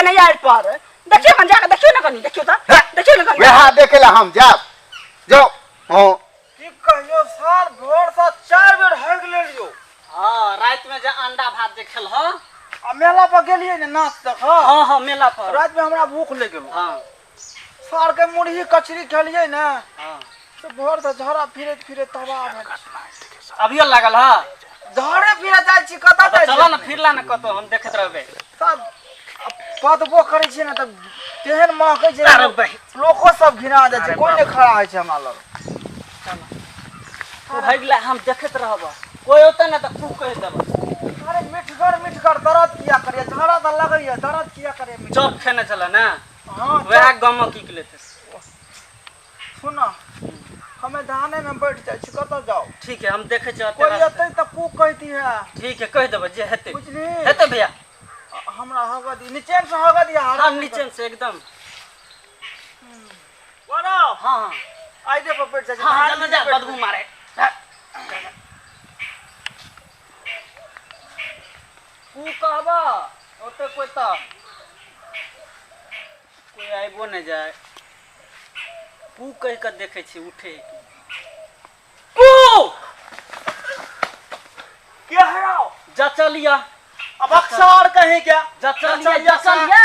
देने आड़ पर। देखियो कन जाके, देखियो ना कनी, देखियो त, देखियो ना कनी। वएह देखे ला हम जायब। जाओ। हाँ। की कहियो, साल भर से 4 बेर हग लेलियो। हाँ, रात में जे अंडा भात जे खेलहो। आ मेला पर गेलियै ने नाच देख। हाँ हाँ, मेला पर। रात में हमरा भूख लग गेलो। हाँ। सार के मुरही कचरी खेलियै ने। हाँ। से भोर से झड़ा फिरैत फिरैत तबाह भेल। अभियो लागल ह? झड़े फिरे जाइ छी, कतऽ जाइ छी? चल ना, फिरला ना कतौ, हम देखैत रहबै। सब पदबो करै छियै ने तऽ तेहन महकै छै, अरे बहि। लोको सब घिना जाइ छै, कोइ नहि खड़ा होइ छै हमरा लग। तू भगला, हम देखैत रहब, कोई औतै ना तऽ तू कहि देब। अरे मिठगर मिठगर दर्द किया करैया? झड़ा तऽ लगैया, दर्द किया करैया? मिठगर चॉप खेने छल ना? हाँ। वएह गमक की लेते। सुन, हमें धाने में बैठ जाइ छी, कतऽ जाउ? ठीक है, हम देखै छियै। कोई एतै तऽ कू कहती है। ठीक है, कहि देबै जे हेतै। बुझली? हेतै भैया। हमरा हगा दी, निचेन से हगा दिया। हाँ, निचेन से एकदम। बोलो। हाँ हाँ। आइदे पर बैठ जाइ छी। हाँ, धान जल्दी जा, में बैठ बदबू मारे। कू कहबा ओते कोई तऽ कोई आइबो नहि जाय। कू कहि कऽ देखै छी उठे कू। के है? जचलिया। अब अक्सर कहीं क्या? जचलिया, जचलिया।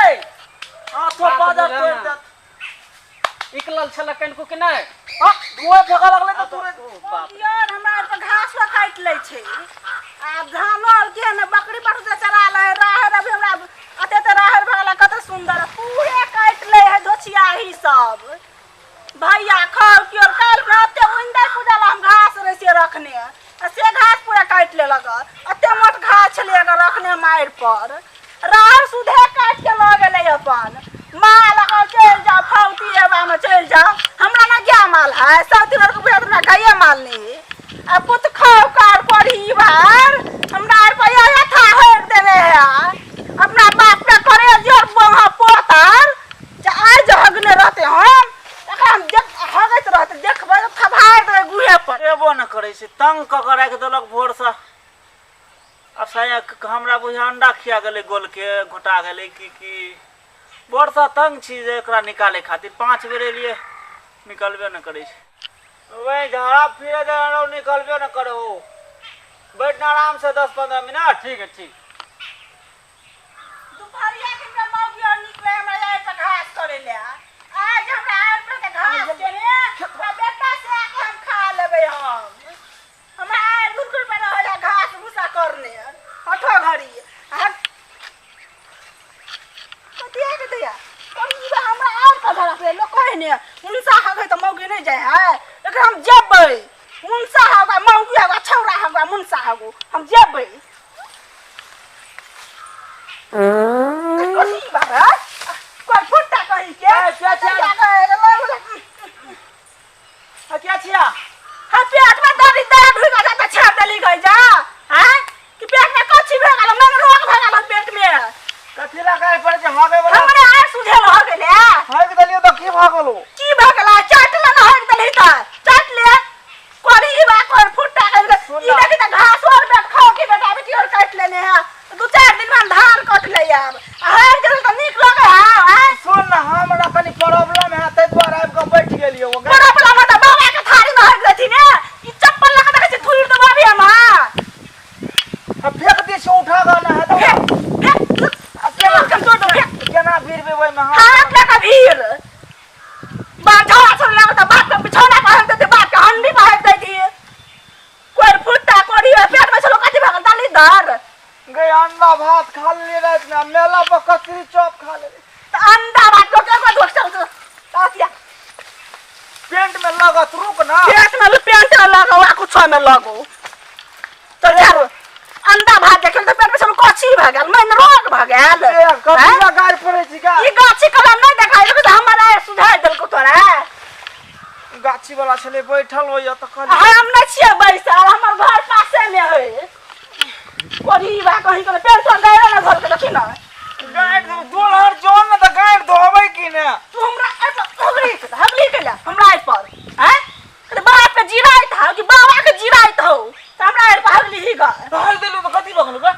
हाथों बात पाजर बुझल तोड़ि ना। देत। निकलल छल कनिको कि नहि? आ धुआं फेंकऽ लगलै तऽ तुरंत। ओ बाप रे। यार, हमरा आर पर घास काटि लै छै आ धानो आर के ने बकरी पर से चरा लै है। राहर अभी हमरा अते ते राहर भऽ गेल, कते सुंदर पूरे काटि लै है धोछियाही सब। भैया खाओ की और काल्हि खुना ओते उन्दर पूजा ला हम घास रहै छियै रखने, आ से घास पूरा काटि लेलक। एते मोट घास छलै अगर रखने, मारि पर राहर सुधे काटि के लऽ गेलै अपन माल। अगर चलि जाओ फौती एबामे, चलि जाओ, हमरा ने गाय माल है, सब दिन के बुझात हमरा गाये माल नहीं। आ पुत खाओ कार पढ़ी बार हमरा आर पर यह था होर देने है अपना बाप पे करे जोर वहाँ पोतार जे आइ जे हगने रहते हम एकरा हम देख हगैत रहते, देखबै तऽ थभारि देबै गुहे पर। एबो न करै छै, तंग कऽ कऽ राखि देलक भोरसँ। आब साया हमरा बुझा अंडा खिया गेलै, गोलके घोटा गेलै की की। भोरसँ तंग छी जे एकरा निकालै खातिर 5 बेर एलियै, निकलबे न करै छै। वही झाड़ा फिरे दे, निकलबे न करे हो। बैठ ना आराम से 10-15 मिनट। ठीक है, ठीक। दुपहरिया के हमरा मौगी और निकले हमरा आइ पर घास करे ले। आज हमरा आइ पर के घास के ने हमरा बेटा से आके हम खा लेबै। हम हमरा आइ गुरकुर पर रह जा घास भूसा करने हठो घड़ी आ कतिया के दैया कभी बा हमरा आर पर धरा से लोग कहे ने मुनसा हगे त मौगी नहीं जाय है। एकरा हम जेबै, मुनसा हगा, मौगी हगा, छौरा हगा, मुनसा हगो, हम जेबै। कथी बाबा कोई फुट्टा कही के? ए, क्या छिया? आ, क्या छिया? हाँ, पेट में दर्द दर्द हुई जाता, छाप देली गई जा। हैं कि पेट में कथी भे गेल? मन रोग भे गेल पेट में। कथी लगा पड़े छै हगे वाला? हमरे आर सुझेल हो गेले। हग देलियो तऽ की भऽ गेलो? की भे गेल? चाट ले न, हग देली त चाट ले कोरी बा कोई फुट्टा कर। सुन ई ना। देखी त घास और बेट खाओ के बेटा बेटी और काट लेने है। 2-4 दिन में धान कट ले आब आ हग देल त नीक लगे है। हैं? सुन ना, हमरा कनी प्रॉब्लम है, ताहि दुआरे आबि कऽ बैठ गेलियो। बड़ा बड़ा मत बाबा के थारी में हग देथि ने। ई चप्पल लगा देखै छी, थुइर देबो अभी हम। आ फेंक दी छै, उठा कऽ ना है तऽ। फेंक फेंक आ केना कमजोर दो, फेंक। केना भिड़बै ओहिमे? हाथ लगा भीड़ बाझा सुन लगा त बाप के बिछौना पर हक देते, बाप के हंडी पर हक देती। कोई फुट्टा कोरी पेट में छलो, कथी भगल दाली दर गई। अंडा भात खा लेलियै राति में, आ मेला पर कचरी चॉप खा लेलियै। त अंडा भात को के को धोक चल तातिया। पेंट में लगत, रुक ना। पेट में भी पेंट में लगो आ कुछ में लगो तो यार अंडा भात देखल त पेट में छलो कथी भगल? मन रोग भगल। ए, कथी लगाइ पड़ै छै का? ई गाछी कलम नहीं देखाइ त हमरा सुझाइ देलको तोरा। गाछी वाला छलै बैठल होइया तऽ कहलियै। हम नहीं छियै बैसल, हमर घर पासे में है। कोरी बा कहीं के पेड़ तो गए ना घर के, देखी ना। गाड़ि दोलहर जोन ने तऽ गाड़ि धोबै की ने? तू हमरा एहि पर हगली के हगली के ले हमरा एहि पर। हैं अरे बाप के जिराइत हौ कि बाबा के जिराइत हौ त हमरा एहि पर हगली ही ग? हग देलू तऽ कथी भऽ गेलौ गे?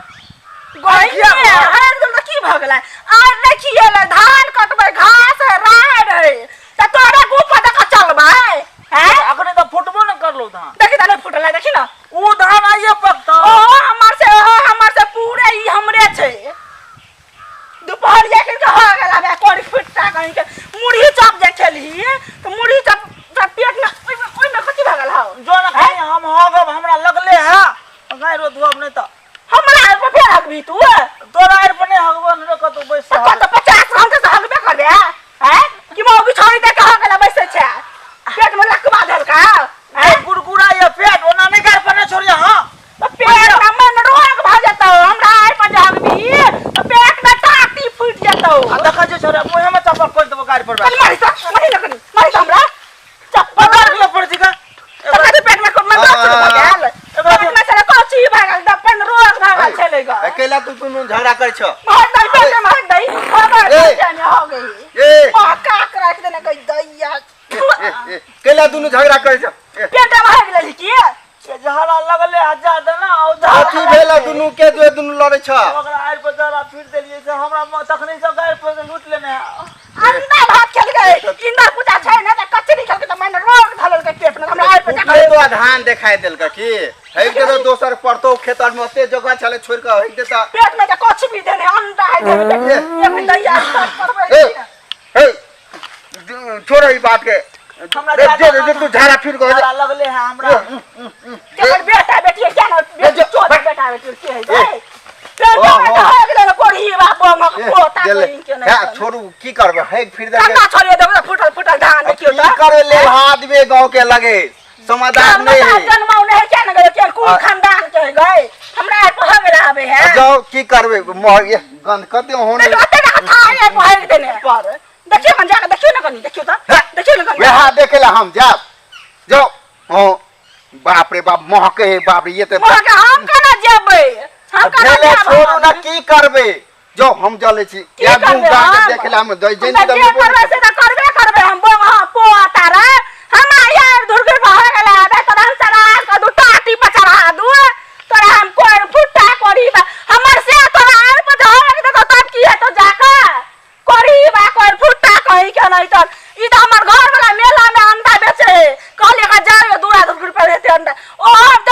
गई किया ने भऽ? हग देलू त की कथी भऽ गेलै आइ नहि खिएलै धान कटबै घास है राहड़ है तऽ तोरे गुप पर दऽ कऽ चलबै हैं अखने तऽ फुटबो ने करलौ धान। देखी तऽ नहि फुटलै देखी ने। ओ धान आइए पकतौ। ओहो हमर से पूरे ई हमरे छै। दुपहरिया के हो गेल हबे कोरी फुटता कहीं के मुरही चप जे खेलही तऽ मुरही चप तोरा पेट में ओहिमे ओहिमे कथी भऽ गेल हौ? जो ने खाली हम हगब हमरा लगले है गायरो धोब नहि तऽ हमरा आर पर फेर हगबी तू? तोरा आर पर नहि हगबो ने कतौ बैस। तऽ कतऽ 50 घंटा से हगबे करबे हैं कि मौगी छोड़ी दे के हगला बैसै छै पेट में लकवा देलका हैं? गुड़गुड़ा या पेट ओना नहि गार पर नहि छोड़िया। हाँ तऽ पेट में मन रोग भऽ जेतौ। हमरा आर पर जे हगबी तऽ पेट में टाटी फूटि जेतौ। आ देखै छै छोड़िया मुँहे में चप्पल खोलि देबो गाड़ी पर। कनि मारी तऽ मारी ने कनि मारी तऽ हमरा चप्पल। पकड़ लिअ पड़ै छै का। तऽ कथी पेट में मन रोग शुरू भऽ गेल? पेट में छलै कथी भऽ गेल दप्पन रोग भऽ गेल छलै ग। अकेला तू दुनू झगड़ा करै छ। मार दई पेट में मार दई हो ए। गई हो गई। ए। काक राखि देने गई दैया। ए, ए, केला दुनू झगड़ा करै छ। ए, पेट में भागि लेली की? झगड़ा लगले आ जा देना आ कथी भेल दुनू के जो दुनू लड़ै छ? ओकरा आड़ि पर झगड़ा फिर देलियै से हमरा तखनी सब गाड़ि पर से लूट लेने है। अंडा भात खेलकै इंदर पूजा छै ने तऽ कचरी खेलकै तऽ मन रोग धरलकै पेट में हमरा आइ पर। फुटले तो धान देखाई देलक की हेक दे तो दोसर परतो खेतर में ओते जगह छले छोड़ के हेक देता। पेट में तऽ कछु भी देने अंडा है देने एक दैया ए हे छोड़ ई बात के। हमरा ए, जो जो तू झाड़ा फिर के झगड़ा लगले है हमरा। केकर बेटा बेटी क्या ना बेटी चोद बेटा बेटी के है ए। पेट में तऽ हो गेलै ने कोढ़ी बाप बंगक ए, पोता गेलै। कहीं के हे, नहीं। छोड़ू की करबै हेक फिर दे। कन्ना छोड़िए देबै तऽ फुटल फुटल धान देखियौ की तऽ करे ले आदमी गांव के लगे समाधान नहीं है। जन्माउ नहीं क्या न गए के कुल खानदान के है गए हमरा आर पर हो गेल आबे है। जाओ की करबै मर गंध कते होने। नहीं ओते ना था है भाग देने पर देखियो कन जाके देखियो ना कनी देखियो त देखियो ना कनी। वएह देखे ला हम जाब जाओ। हाँ बाप रे बाप महके है बाप रे ये तो वहाँ के हम केना जेबै? हम केना भेले जायब? छोड़ू ना की करबै जो हम जले छी की या मुंह करबै गा के हम? देखे ला हम दई हम जन तऽ जे करबै से तऽ करबे करबै हम। बो हाँ पो तारा हम यार दुर्गे भऽ गेल आबे तोरा हम चढ़ा कऽ दू टाटी पर चढ़ा दू तोरा हम कोर फुट्टा करी बा हमर से तोरा आर पर झड़ देतो तब की हेतो जाकऽ कोरी बा कोर फुट्टा कहीं के नहीं। तर ई तऽ हमर घर वाला मेला में अंडा बेचे है कहलिए का जाओ दूरा दूर रुपया देते अंडा ओ हम।